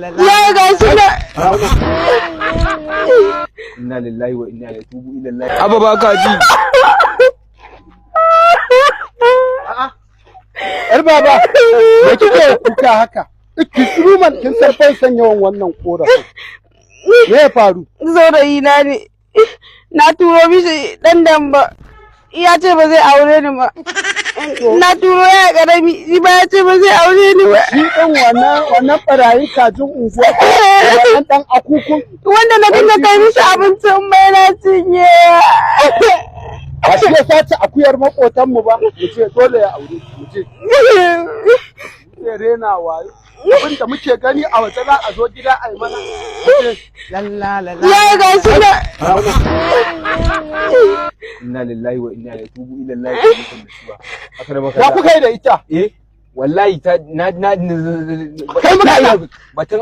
Ya, ga shi na. Inna lillahi wa inna ilaihi tubu ila. Abba, ba ka ji? Yar baba, me kike kuka haka? Ki shiru man, kin san ban san yawan wannan korafin. Me ya faru? Saurayi na ne. Na turo mishi dan damba. Ya ce ba zai aure ni ba. Na turo ya karami, shi ba ya ce ba zai aure ni ba. Shi ɗin wannan barayin kajin unguwa, wannan ɗan akukun? Wanda na dinga kai mishi abincin mai na cinye. Ba shi ya sace akuyar makotanmu ba? Mu ce dole ya aure ki, mu ce. Mu rena wayo. Abinda muke gani a waje za a zo gida a yi mana. Mu ce. La la la. Ya, ga shi na. Inna lillahi wa inna ilaihi tubu ila Allah. Ya kuka yi da ita? Eh, wallahi ta na Kai muka yi. Batun